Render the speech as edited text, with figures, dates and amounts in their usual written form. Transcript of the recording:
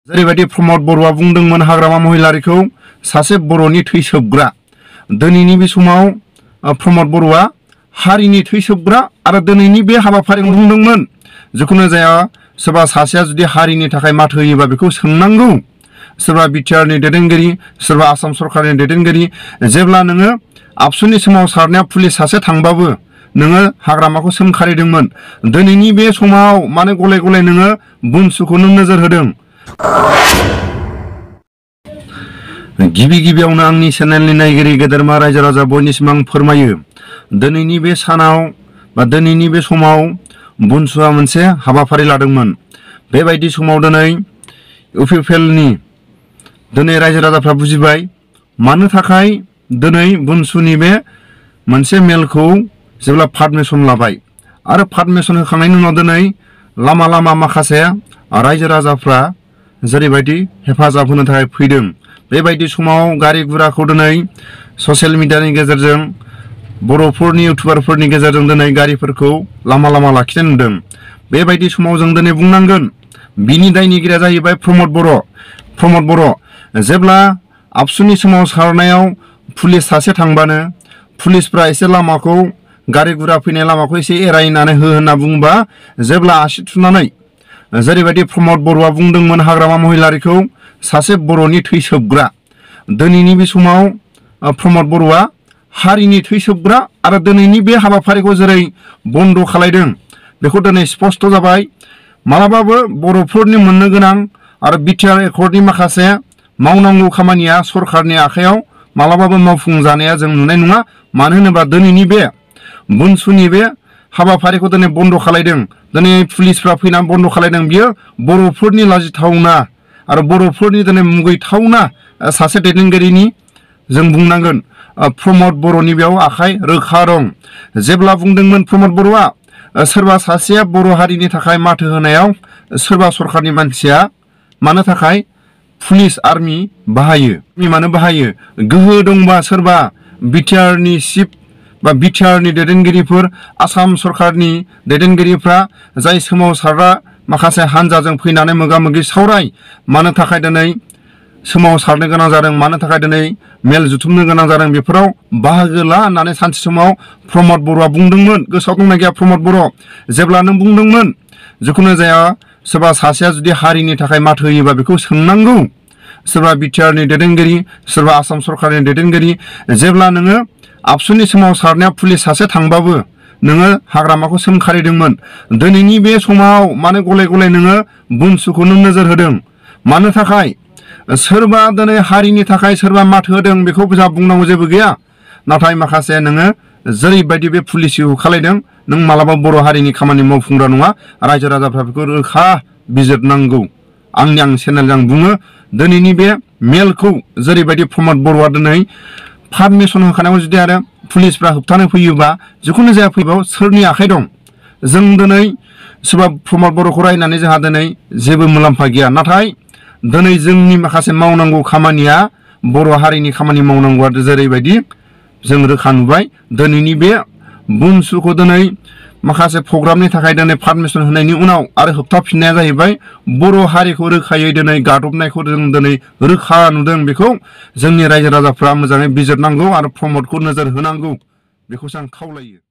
जेरैबायदि प्रमद बर'आ बुंदोंमोन हाग्रामा महिलारिखौ सासे बर'नि थै सोबग्रा। दिनैनि बे समाव प्रमद बर'आ हारिनि थै सोबग्रा आरो दिनैनि बे हाबाफारियाव बुंदोंमोन जिखुनु जाया सोरबा सासेया जुदि हारिनि थाखाय माथो होयोबा बेखौ सोंनांगौ। सोरबा बिटिआरनि दैदेनगिरि, सोरबा आसाम सरकारनि दैदेनगिरि, जेब्ला नोङो आबसुनि सोमावसारनायाव पुलिस सासे थांबाबो नोङो हाग्रामाखौ सोमखारिदोंमोन। दिनैनि बे समाव मानो गले गले नोङो बुनसुखौ नों नोजोर होदों? गिबियावनो आंनि चेनेलनि नायगिरि गेदेरमा रायजो राजा बयनिसिम आं फोरमायो, दिनैनि बे सानाव बा दिनैनि बे समाव बुनसुआ मोनसे हाबाफारि लादोंमोन। बेबायदि समाव दिनै इउपिपिएलनि दिनै रायजो राजाफ्रा बुजिबाय मानो थाखाय दिनै बुनसुनि बे मोनसे मेलखौ जेब्ला पारमिसन लाबाय आरो पारमिसन होखांनायनि उनाव दिनै लामा लामा माखासे रायजो राजाफ्रा जेरैबायदि हेफाजाब होनो थाखाय फैदों। बेबायदि समाव गारि गुराखौ दिनै ससियेल मिडियानि गेजेरजों बर'फोरनि इउटुबारफोरनि गेजेरजों दिनै गारिफोरखौ लामा लामा लाखिनाय नुदों। बेबायदि समाव जों दिनै बुंनांगोन बिनि दायनिगिरिया जाहैबाय प्रमद बर'। प्रमद बर' जेब्ला आबसुनि सोमावसारनायाव पुलिस सासे थांबानो पुलिसफ्रा एसे लामाखौ गारि गुरा फैनाय लामाखौ एसे एरायनानै हो होनना बुंबा जेब्ला आसि थुनानै जेरैबायदि प्रमद बर'आ बुंदोंमोन हाग्रामा महिलारिखौ सासे बर'नि थै सोबग्रा। दिनैनि बे समाव प्रमद बर'आ हारिनि थै सोबग्रा आरो दिनैनि बे हाबाफारिखौ जेरै बन्द' खालायदों बेखौ दिनै स्पष्ट जाबाय। मालाबाबो बर'फोरनि मोननो गोनां आरो बिटिआर एकर्डनि माखासे मावनांगौ खामानिया सरकारनि आखायाव मालाबाबो मावफुंजानाया जों नुनाय नङा। मानो होनोबा दिनैनि बे बुनसुनि बे हाबाफारिखौ दिनै बन्द' खालायदों, दिनै पुलिसफ्रा फैनानै बन्द' खालायदों। बियो बर'फोरनि लाजिथावना आरो बर'फोरनि दिनै मुगैथावना सासे दैदेनगिरिनि जों बुंनांगोन प्रमद बर'नि बेयाव आखाइ रोखा दं। जेब्ला बुंदोंमोन प्रमद बर'आ सोरबा सासेया बर' हारिनि थाखाय माथो होनायाव सोरबा सरकारनि मानसिया मानो थाखाय पुलिस आर्मि बाहायो? मानो बाहायो? गोहो दंबा सोरबा बिटिआरनि चिफ बा बिटिआरनि दैदेनगिरिफोर, आसाम सरकारनि दैदेनगिरिफ्रा जाय सोमावसारग्रा माखासे हान्जाजों फैनानै मोगा मोगि सावराय मानो थाखाय दिनै सोमावसारनो गोनां जादों, मानो थाखाय दिनै मेल जुथुमनो गोनां जादों, बेफोराव बाहागो ला होननानै सानसे समाव प्रमद बर'आ बुंदोंमोन। गोसोआव दंना गैया प्रमद बर'? जेब्ला नों बुंदोंमोन जिखुनु जाया सोरबा सासेया जुदि हारिनि थाखाय माथो होयोबा बेखौ सोंनांगौ। सोरबा बिटिआरनि दैदेनगिरि, सोरबा आसाम सरकारनि दैदेनगिरि, जेब्ला नोङो आबसुनि सोमावसारनायाव पुलिस सासे थांबाबो नोङो हाग्रामाखौ सोमखारिदोंमोन। दिनैनि बे समाव मानो गले गले नोङो बुनसुखौ नों नोजोर होदों? मानो थाखाय? सोरबा दिनै हारिनि थाखाय सोरबा माथो होदों बेखौ जोंहा बुंनांगौ जेबो गैया। नाथाय माखासे नोङो जेरैबायदि बे पुलिसखौ खालायदों नों मालाबा बर' हारिनि खामानि मावफुंग्रा नङा। रायजो राजाफ्रा बेखौ रोखा बिजिरनांगौ। आं चेनेलजों बुङो दिनैनि बे मेलखौ जेरैबायदि प्रमद बर'आ दिनै पारमिसन होखानायाव जुदि आरो पुलिसफ्रा होबथानो फैयोबा जिखुनु जाया फैबाव सोरनि आखाइ दं? जों दिनै सोरबा प्रमद बर'खौ रायनानै जोंहा दिनै जेबो मुलाम्फा गैया। नाथाय दिनै जोंनि माखासे मावनांगौ खामानिया बर' हारिनि खामानि मावनांगौआ जेरैबायदि जों रोखा नुबाय। दिनैनि बे बुनसुखौ दिनै माखासे प्रग्रामनि थाखाय दिनै पारमिसन होनायनि उनाव आरो होबथाफिननाया जाहैबाय बर' हारिखौ रोखायै दिनै गादबनायखौ जों दिनै रोखा नुदों। बेखौ जोंनि रायजो राजाफ्रा मोजाङै बिजिरनांगौ आरो प्रमदखौ नोजोर होनांगौ बेखौसो आं खावलायो।